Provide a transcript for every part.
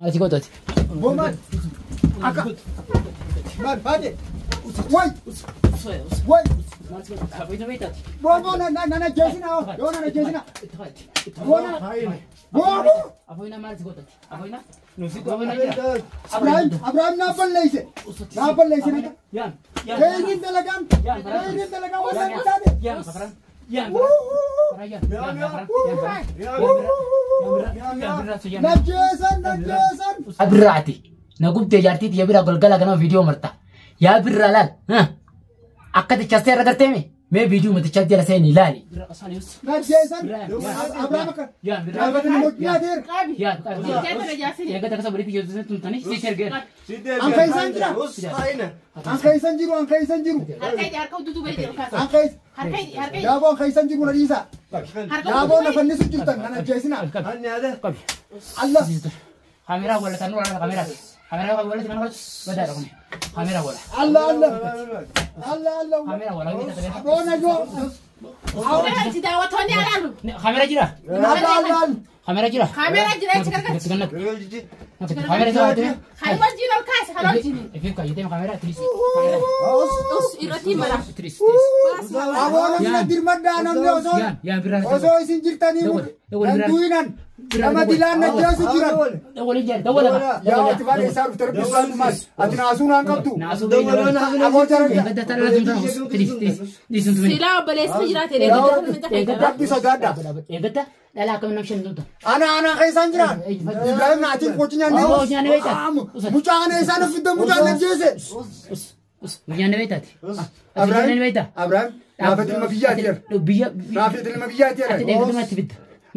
Maal si gootati? Boomaan. Akka. Maal faate? Way. Way. Maal si gootati? Aboyna beektaati? Booboo na na na jeesina yoo na jeesina. Boona. Booboo. Aboyna maal si gootati? Aboyna? Aboyna jira. Abrahaam Abrahaam naa balleeyse. Naa balleeyse na. Yaan. Keeyyiin dalagaan. Keeyyiin dalagaan waan na taate. Yaan fakaraan. Yaan. Na jeesan na jeesan. Abirraati. Na gubdee jaartii tiyya bira galgala ganama viidiyoo marta. Yaa birraa laal. Akka tichaastee irra garteemi. Mee viidiyoo matichaa jala seeni ilaali. Na jeesan. Abrahaam akka. Dhaabatni mootii Yaa. An keessan jira. An keessan jiru an keessan jiru. An keessa. Yaaboo an keessan jiru na dhiisa. Yaaboo na fannisu jirtan na ajjeesina. Allah. Kameraa wala tanuu wala kameraa. Kameraa wala mana badaa kun. Kameraa wala. Allah Allah. Allah Allah. Kameraa wala. Aboo na joo. Kameraa jira. Allah Allah. Kameraa jira. Kameraa jira. Ifif kayyatee kameraa tiris. Tiris tiris. Aboo namni dirmaddaa namni osoo Yaa birraa. osoo isin jirtanii nan du'inan nama dilaan na jeesu jiran. Dawwali jira dawwala. Yaa ati faana isaa dhufte rabbi isaan maal ati naasuu naan qabdu. Naasuu beeyi. Aboo jaran Gadda talaa tumtaa tiris tiris. Dhiisun tumini. rabbi sodaadha. Eeggatta dhala akkam nam shan tumta. Ana ana keessaan jiraan. Ibrahim naatiin qochi nyaannee. Aboo nyaannee beektaa? Mucaa kana isaan fidda mucaa na jeese. Nyaanne beektaati. Abrahaam Nyaanne beektaa? Abrahaam naafati ilma biyyaati jedha. Biyya. Naafati ilma biyyaati Ati jedha. deeggartummaatti fidda.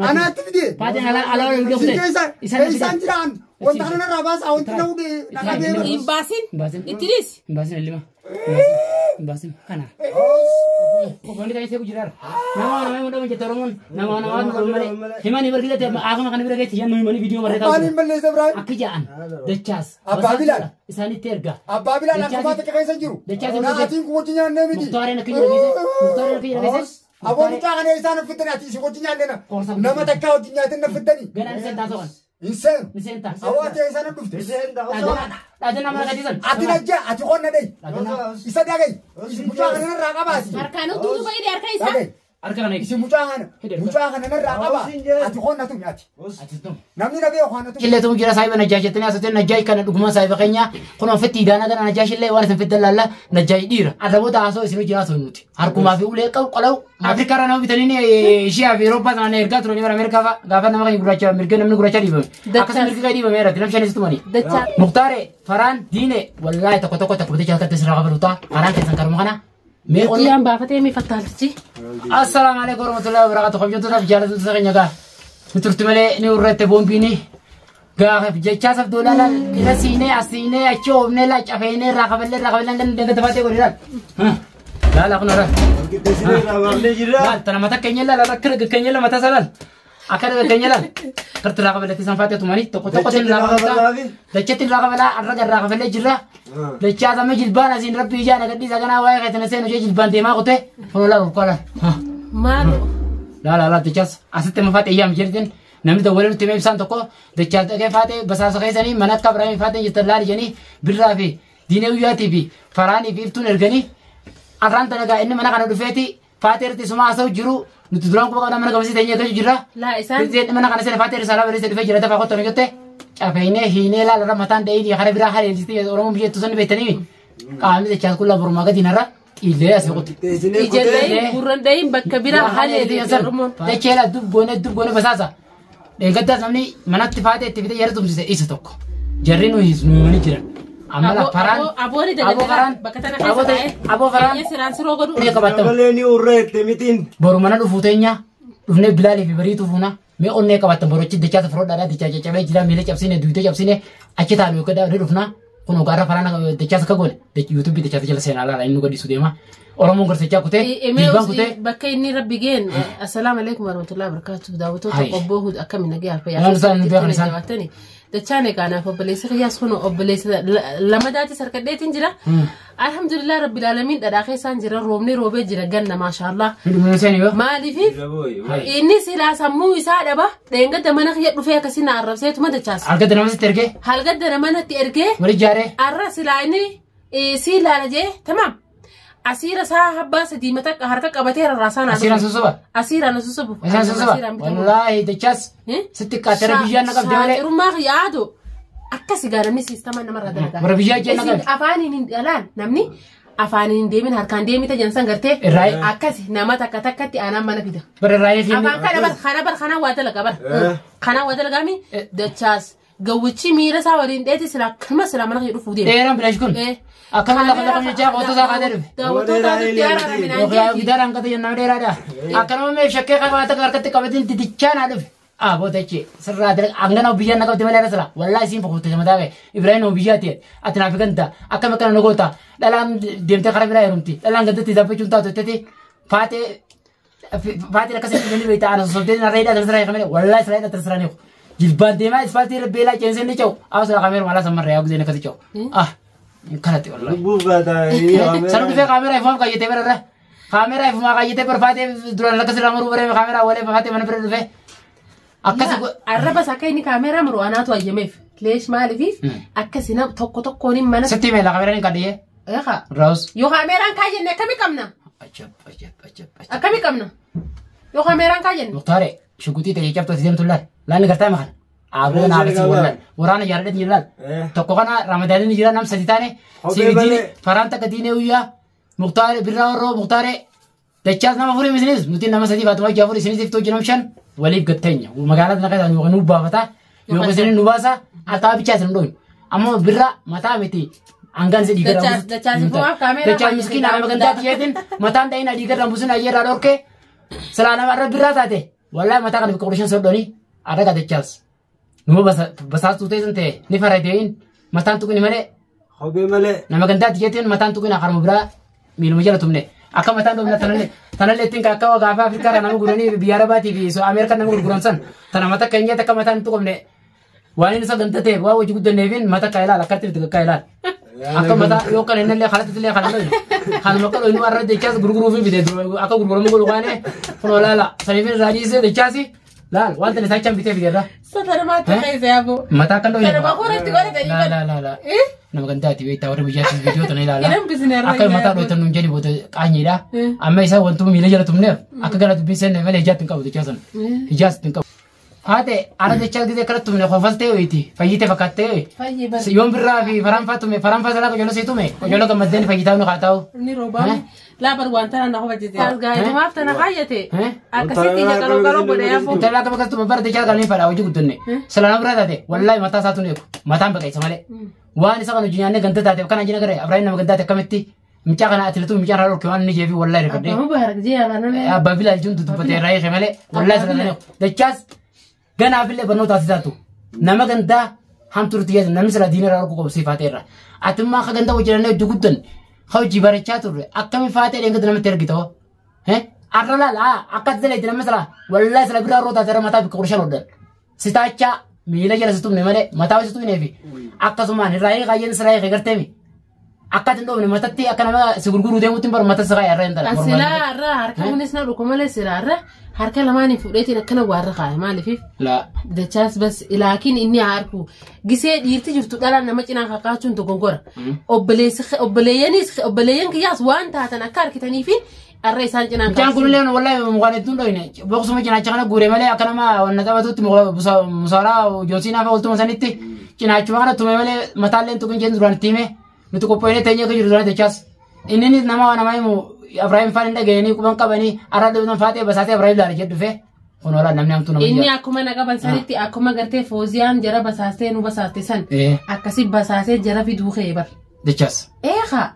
Anaatti fide. Faateen alaa alaa wal Si gafte. keessa keessaan jiraan wanta kana narraa baasaa wanti na hudhe na qabee. Hin baasin. Hin baasin ilma. Hin baasin kana. Qofoonni kan seeku jiraara. Nama nama nama jette Oromoon nama nama nama malee. Himani barkidate akkuma kana bira geetti yannu himani viidiyoo barreessaa. Maaliin balleessa Ibrahim? Akka ja'an dachaas. Abbaa Bilaal. Isaanitti erga. Abbaa Bilaal akka baata keessa jiru. Dachaas. Naatiin kun wajjin nyaannee miti. Muktaareen akka jira geesse. Muktaareen akka jira geesse. Aboo mucaa kana isaan fiddani ati isin wajjin nyaannee nama takkaa wajjin nyaatin na fiddani. Ganaan isaan taasoo kan. Hin seenu. Miseen taas. Aboo ati isaan dhufte. Dhaadana mana gadiisan. Ati najja ati qonna dhayi. Isa dhagayi. Mucaa kana narraa qabaasi. Dhagayi. Harka kana eegi. Isin mucaa kana mucaa kana narraa qaba. Ati qonna tumi ati. Ati tum. Namni na beeku kana tumi. Illee tumu jira saayiba Najjaash jettanii asooteen Najjaash kana dhugumaan saayiba keenya kun ofitti idaanaa kana Najjaash illee waan isin fiddan laalla Najjaash dhiira. Arraboota haasoo isin hojii haasoo nuti. Harkumaa fi ulee qabu qalawu. Afrikaa irraa nama bitanii ishee fi Awurooppaa sana ergaa turanii bara Ameerikaa fa'a gaafa nama keenya gurraacha mirga namni gurraacha dhiibame. Akkasuma mirga kan dhiibame irratti nam shanis tumanii. Muktaare Faraan Diine wallaahi tokko tokko tokko bitee jalqabte sirraa qabalu ta'a. Karaan keessan karuma kana. Mee onnee Assalaamu alaikum warahmatullahi wabarakatuh. Kabajamtootaaf jaallatamtoota keenya gaa. Nu turti malee ni urrette boombiini. Gaafa jechaa saf doolaa laal irra siinee as siinee achi oofnee laa cafeenee irraa kaballee irraa kaballee hanga dangata baatee godhe laal. Laala kun irra. Laal tana mata keenya laal akka dhaga keenya laal mataa isaa laal. Akka dhaga keenya laal. Karti irraa kaballeetti isaan faatee tumanii tokko tokko irraa kabaltaa. Dacheetti irraa kabalaa arra irraa kaballee jirra. Dachaa sama jilbaan asiin rabbi ijaan agadhiisa kanaa waa'ee keessan seenu ishee jilbaan deemaa kutee fuula laal olkaa laal. Laala laala dachaas asitti ma faatee iyyaam jirtin namni dawwalee nutti himee ibsaan tokko dachaas dhaqee faatee basaasa keessanii mana akka Abiraamii faateen jirtan laali jedhanii birraa fi diinee guyyaatii fi faraanii fi iftuun erganii arraan tana gaa inni mana kana dhufeeti faatee irratti suma haasa'u jiru nuti duraan quba qabna mana qabsiisee teenyee eeggachuu jirra. Mana kana seene faatee irraa barreessee dhufee jira dafaa kottu jette cafeenee hiinee laala irra mataan dha'ee kana biraa haleelchitee Oromoon biyya ittu sanni beektanii qaamni dachaas kun laborumaa gadi narra xiillee asii qotti. Dacheela dub goone dub goone basaasa. Deeggaddaas namni manatti faatee itti fidee jara tumsise isa tokko. Jarri nu himanii jiran. Amma la faraan aboo faraan aboo faraan ni qabattamu. Boru mana dhufuu teenya dhufnee Bilaalii fi bariituu fuuna mee onnee qabattan borochi dachaasa firoodhaadhaa dachaa caccabee jira miila cabsine duutee cabsine achi taa'u yookaan dhufna kun ogaarra faraan dachaasa akka goone yuutuubii dachaasa jala seenaa laala inni nu gadhiisu deema. Oromoon garsichaa kutee jilbaan kutee. Bakka inni rabbi geen assalaamu alaikum warahmatullahi wabarakatuh daawwattoota qobboo hud akkami nagaa Waan isaan nu beekan isaan. Dachaan egaa naaf obboleessa kiyyaas kun obboleessa lamadaati sarkadheetiin jira. Alhamdulillah rabbil aalamiin dhadhaa keessaan jira roobni roobee jira ganna maashaallah. Hidhumni seeni yoo. Maaliif inni silaa sammuu isaa dhaba dheengadda mana kiyya dhufee akkasii na arrabseetuma dachaas. Halgadda nama sitti ergee Halgadda manatti ergee wali ijaaree. arra silaa inni sii ilaala jee tamaam. Asiira isaa abbaa sadii mata harka qabatee rarraasaa naa Asiiraan sosoba. Asiiraan na sosobu. Isaan sosoba. Wallaahi dachaas sitti qaatee biyyaan na qabde malee. Shaaxirummaa yaadu akkasi gaa namni siistama namarraa dalagaa. Warra biyyaa jee na qabde. Afaaniin hin dhalaan namni afaaniin hin deemin harkaan deemita jansan gartee Irraa- akkasi nama takka takkatti aanaan mana fida. Bara raayee fi Afaan kana bar kana bar kana waa dalagaa bar. Kana waa dalagaa mi dachaas gawwichi miira isaa waliin dheeti sila akkuma sila mana kee dhufuu deema. dheeraan bilaash kun. Akkama lafa lafa jechaa qootoo isaa kaatee dhufe. Daawwattoota itti araaraminaan Yookaan gidaaraan qata jennaan dheeraadha. Akkanuma meef shakkee qabaata harkatti qabatiin titichaa naa dhufe. Ah booda jechi sirraa dalaga hangana biyyaan na qabde malee sila wallaahi siin fokutte mataa kee Ibrahim biyyaa ta'e ati naaf ganta akkam akkana na goota dhalaan deemtee karaa biraa heerumti dhalaan gantatti dhaabbachuun taatu jettee faatee faatee akkasii dhufanii beektaa ana sosobtee narra hidhaa sirraa hiikamee wallaahi sirraa hidhaa sirraa neeku jilbaan deemaa isfaaltii irra beelaa ceensee ni ce'u haa sirraa kaameera maalaa sammarra yaa guzeen akkasii ce'u ah kanatti wallaahi. Sanu dhufee kaameeraa ifumaaf kaayyatee bira irra. Kaameeraa ifumaa kaayyatee barfaatee duraan lakka sirraa muruu baree kaameeraa walee barfaatee mana bira dhufee. Akkasi Arrabas akka inni kaameeraa muru anaatu ayyameef. Leesh maaliif akkasi nam tokko tokkoon hin mana. sitti meela kaameeraan hin kadhiyyee. Eegaa. Raawus. Yoo kaameeraan kaayyenne akkamii qabna? Ajab ajab ajab ajab. Akkamii qabna? Yoo kaameeraan kaayyenne. Muktaare shuguxii ta'ee cabtoo ati deemtu laal. Laalni gartaa makan. Aboo naaf si wallan. Waraana jaaladhe ni laal. Tokko kana ramadaanni jira nam sadi taane. Sibidiin faraan takka diinee guyyaa. Muktaare birraa warroo muktaare. Dachaas nama afurii isinis nuti nama sadii baatuma hojii afur isinis iftuu hojii nama shan waliif gatteenya. Magaalaa tana keessaa yookaan nu baafata yookaan isin nu baasa altaa bichaa isin dhoyin. Ammoo birraa mataa miti hangaan si dhiigarraa Dachaas dachaas ifumaaf kaameeraa. Dachaas miskiin nama gandaa xiyyeetiin mataan dha'in dhiigarraa buusin ayyeerraa dhorkee silaa nama irra birraa taate wallaahi mataa kana biqiluu shan soddooni arraga dachaas. Numa basaastuu ta'e sun ta'e ni faradeeyin mataan tuqini malee Kophee malee. nama gandaa xiyyeetiin mataan tuqina harma biraa miiluma jala tumne. Akka mataan dhumna tanallee ittiin akka gaafa Afrikaa irraa nama gurguranii biyya Arabaatii fi Ameerikaa nama gurguran san tana mata keenya akka mataan hin tuqamne waan inni isa ganda ta'eef waan hojii guddanneefin mata akka ilaala akkatti itti akka ilaala. Akka mataa yoo kan inni illee kanatti illee kana dhooynu kanuma akka dhooynu warra dachaas gurguruuf fide akka gurguramu godhu kaane kun olaala saniifin irraa dhiisee dachaasi laal waan tana isaa bitee fide irraa. Sadarmaatti keessa yaaboo. Mataa akka dhooynu. Kanuma koratti godhatanii Laa laa laa laa. Nama gandaati beektaa warri biyyaatti viidiyoo tana ilaala. Idan bisinee Akka mataa dhooytan nuun jedhi booda qaanyiidha. Amma isaa wantuma miila jala tumneef akka gara dubbiin seenne malee ijaatti hin qabu dachaa sana. Ijaas hin qabu. Haate ara dachaa gisee akkana tumne kofaltee hoyti fayyite fakkaattee hoyi. Fayyee bar. Yoon birraa fi faranfaa tume faranfaa salaa qojooloo sii tume qojooloo gammaddeen fayyitaa nu haa ta'u. Inni roobaa laa bar waan tana na hubachise. Gaayitumaaf tana kaayyate. Akkasitti ija qaloo qaloo godhe yaafoo. Intala akka bakka tume bara dachaa galanii fadhaa hojii guddanne. Silaa nama biraa taate wallaahi mataa isaatu neeku mataan baqeessa malee. Waan isa kan hojii nyaannee ganda taate akkana jina garee Abrahiim nama gandaate akkamitti mucaa kana atileetu mucaa irraa dhorke waan inni jeefi wallaahi rifadhee. Abbaa Mubarak jee abaaname. Abbaa Bilaal jechuun dubbatee irraa hiike malee wallaahi sirra dhaneeku. Dachaas ganaaf illee barnoota taasisaatu nama gandaa hamtuutti geessan namni sirra diina irraa dhorku qabu siifaatee irra. Atimmaa akka gandaa hojjetannee hojii guddan hojii barachaa turre akkami faatee dheengatti namatti ergita hoo. Arra laal akka ati nama sirra wallaahi sirra biraa roota asirra mataa bikka qurshan hodhan. Sitaachaa miila jala si tumne malee mataa si tumneefi akkasumaan irraa hiikaa jeen sirraa hiike garteemi. Akka ati hin dhoofne matatti akka nama si gurguruu deemuutti hin baru mata sirraa irra hin dhala. Silaa irraa harka kunis na dhuku malee silaa irra harka lamaanii fuudheetiin akkana waarra kaa'e maaliif Laa. dachaas bas laakiin inni harku gisee dhiirti jirtu dhalaan nama cinaa kakaachuun dogongora. Obboleeyyanis obboleeyyan kiyyaas waan taatan akka harkitanii fi arra isaan cinaan Mucaan kunillee wallahi mukaan hedduun dhoyne boqsuma cinaacha kana guure malee akka nama wanna taphatutti musaaraa joonsiinaa fa'a oltuma sanitti cinaachuma kana tume malee mataalleen tuqin jeen duraan itti hime nuti qophoonee teenyee akka jiru duraan dachaas. Inni nama waan namaa himu Abrahiim faan hin dhageenii quban qabanii arra dhibban faatee basaatee Abrahiim laala jedhu dhufe kun olaa namni hamtuu nama Inni akkuma na qaban sanitti akkuma gartee fooziyaan jara basaastee nu basaaste san akkasi basaasee jara fiduu kee bar. Dachaas. Eegaa.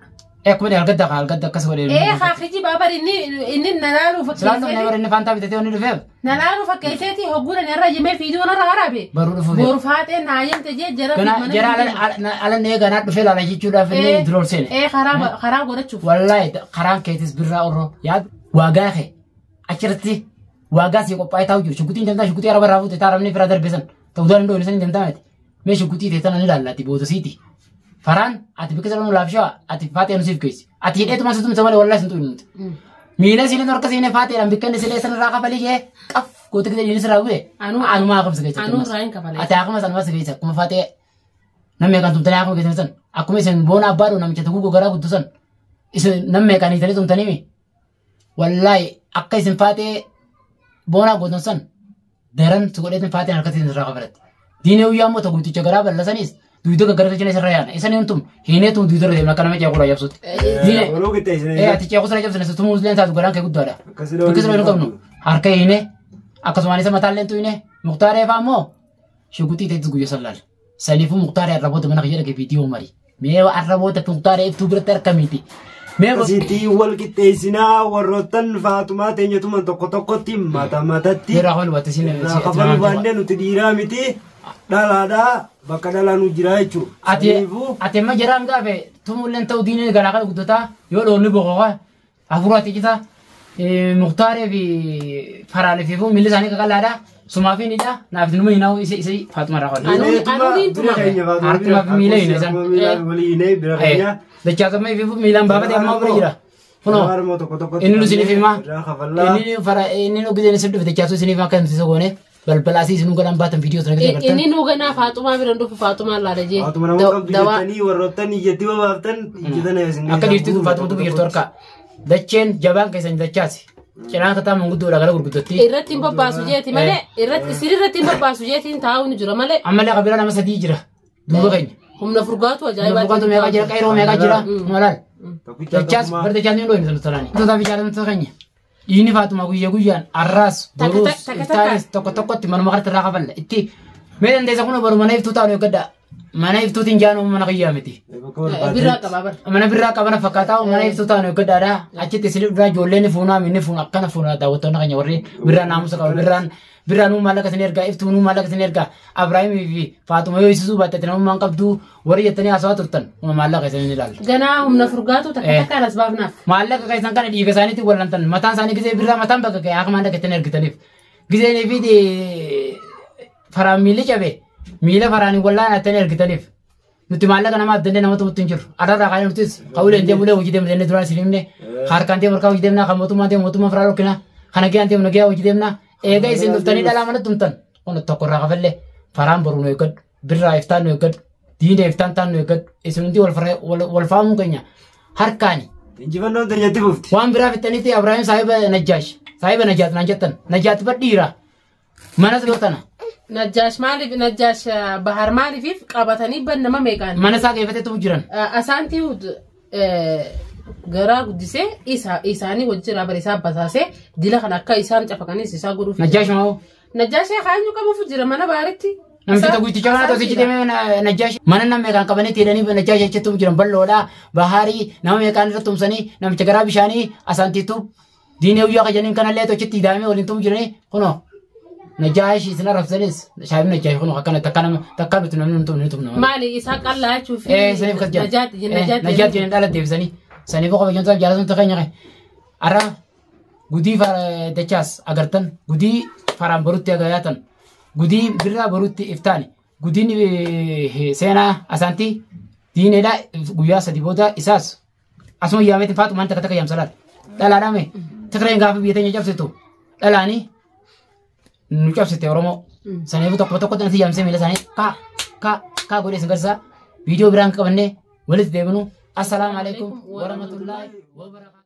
Akkuma algadda algadda akkas godhee. Haa baabar inni nalaaluu Silaan dhufne fakkeesseeti. bara inni faantaa bitatee inni dhufeef. Nalaaluu fakkeesseeti hogguun irra jimee fiiduu narra waraabe. Baruu dhufuuf. Boru faaxee naayamte jee jara Gana jara ala ala eegaa naa dhufee laala jechuudhaaf inni dura ol seene. Karaa godhachuuf. Wallaahi karaan keetis birraa orroo yaa waagaa kee achirratti waagaa si qophaa'ee taa'u jiru shuggutiin jamtaa shuggutii araba irraa fuute taa'amni firaa darbe san ta'uu danda'u inni san jamtaa miti mee shuggutii ta'e tana ni ilaallati boodosiiti. Faraan ati bikka sana laafshaa ati faatee nusiif geessi ati hidheetuma situ miti malee wallaahi sintu nuti. Miila siinee harka siinee faateedhaan bikka inni silee sanarraa kafalee jee qaf goote gidee inni sirraa bu'e anumaa akkamsi geessa. Anuu irraa hin kafalee. Ati akkuma sanuma si geessa akkuma faatee namni kan tumtanii akkuma geessan san akkuma isin boona abbaa dhuu namicha tokko garaa guddu san isin namni kan hiitanii tumtanii mi wallaahi akka isin faatee boona gootan san daran si godheetin faateen harkatti isin irraa kafalatti. Diinee guyyaa immoo tokko guddicha garaa bal'asanis duwidoo gaggargalchina isirra yaana isan hin tum hiinee tum duwidoo irra deemna akka nama ceequu irraa jabsutti. Diinee Waloo qixxeessine. Ati ceequu sirra jabsine tumuu illee taatu garaan kee guddaadha. Akkasii Bakka sirra hin qabnu harka hiinee akkasumaan isa mataallee tuyne muktaaree fa'aa immoo shuguxii ta'etti guyyaa sallaal. Saniifuu muktaaree arraboota mana kiyya dhaqee viidiyoo mari. Mee arraboota muktaaree iftuu biratti argamiiti. Mee Akkasitti wal qixxeessinaa warroottan Faatumaa teenyatuman tokko tokkotti mata matatti. Irraa hol batte siin Irraa kafaluu baannee nuti dhiiraa miti dhalaadhaa bakka dhalaa nu jira jechuudha. Ati ati amma jiraan gaafe tumulleen ta'u diinee garaa kana guddataa yoo dhoonni boqoqa hafuura ati cita muktaaree fi faraalee fi miilli isaanii qaqallaadha sumaa fi nidha naaf numa hinaawu isa isa Faatuma irraa qola. Anuun Harkuma fi miila hin isaan. Walii bira keenya. Dachaasama fi miilaan baafate ammaa bira jira. Kunoo inni nu isiniif himaa inni fara inni nu gideen isin dhufe dachaasuu isiniif akka himsiisa goone balbala asii isinuu gadaan baatan viidiyoo sana gadi agartan. Inni nuu ganaa Faatumaa bira dhufu Faatumaan laala jee. Faatuma nama qabdu jettanii warroottan iyyatti babaaftan ijjatan isin. Akka dhiirtitu Faatumatu jirtu harka. Dacheen jabaan keessan dachaasi. Cinaan kataa manguddoodha gara gurguddatti. Irratti hin bobbaasu jeeti malee irratti isin irratti hin bobbaasu jeetiin taa'u ni jira malee. Ammallee qabila nama sadii jira. Duuba keenya. Humna furgaatu ajaa'ibaa. Furgaatu meeqa jira qayroo meeqa jira maalaal. Dachaas bar dachaas ni dhoofne tolaani. Totaa fi jaalamtoota keenya. Dhiinni Faatuma guyyaa guyyaan arraas boruus iftaanis tokko tokkotti manuma kanatti irraa kafalla. Itti mee dandeessa kun baru mana iftuu taa'u eeggadha. Mana iftuutiin jaanuu mana kiyyaa miti. Birraa qaba bara. Mana birraa qabana fakkaataa mana iftuu taa'u eeggadhaadha. Achitti isin duraa ijoolleen ni fuunaa inni fuuna akkana fuunaa daawwattoonni keenya warri birraa naamusa qabu birraan birraa nuu maallaqa isin ergaa iftuu nuu maallaqa isin ergaa Abrahaimii fi Faatuma yoo isisuu baatte namummaan qabdu warri jettanii haasawaa turtan uma maallaqa isin ilaalla. Ganaa humna furgaatu takka takka alas baafnaaf. Maallaqa keessan kana dhiiga isaaniitti wallantan mataan isaanii gisee birraa mataan bakka ga'e akka maallaqa ittiin ergitaniif. Giseenii fi faraan miilli cabe miila faraanii wallaan ittiin ergitaniif. Nuti maallaqa nama addannee nama tumuttu hin jiru. Arrarraa kaanee nutis ka'uuleen deemuulee hojii deemna jennee duraan isin himne harkaan deemu harkaa hojii deemna kan mootummaan deemu mootummaan firaa dhorkina kan nagayaan deemu nagayaa hojii deemna eega isin dhuftanii dhalaa mana tumtan kun tokko irraa kafallee faraan boruu nu eeggadhu birraa iftaan nu eeggadhu diinee iftaan taan nu eeggadhu isin hundi wal faamuu keenya harkaani. Injifannoon teenyatti fufti. Waan biraa fixanitti Abrahaam saahiba Najjaash saahiba Najjaat naan jettan Najjaat badhiira mana tana. Najjaash maaliif Najjaash Bahar maaliif qabatanii ban nama meeqaan. Mana isaa geeffateetu jiran. Asaantii garaa guddisee isaanii wajjin bara isaa basaasee dila kan akka isaan cafaqanis isaa godhuuf. Najjaash moo? Najjaash kaanyu qabuuf jira mana baaritti. Namticha guyyicha kana tosichi deemee Najjaash mana nama meeqaan qabanii hidhanii Najjaash achitti jiran bal'oodha Baharii nama meeqaan irra tumsanii namicha garaa bishaanii asaantiitu diinee guyyaa qajaniin kanallee tochitti hidhamee waliin tumu jiranii kunoo. Najjaash isin arrabsanis shaabin Najjaash kun akkana takka nama takka nuti namni nuti nuti nama. Maali isaa qallaa jechuuf. Saniif kas jedhan. Najjaat jedhan dhala deebisanii saniif qofa jennaan jaalatan keenya qe. Arra gudii dachaas agartan gudii faraan barutti agayaatan gudii birraa barutti iftaani gudiin seenaa asaantii diineedha guyyaa sadi booda isaas asuma yaameetiin Faatumaan takka takka yaamsalaal dhalaadhaame Tigreen gaafa biyya teenya cabsitu dhalaanii nu cabsite Oromoo saniifuu tokko tokko natti yaamsee miila isaanii kaa kaa kaa godhee isin garsiisa viidiyoo biraan qabannee walitti deebinu assalaamu alaikum warahmatullaahi wabarakaatuh.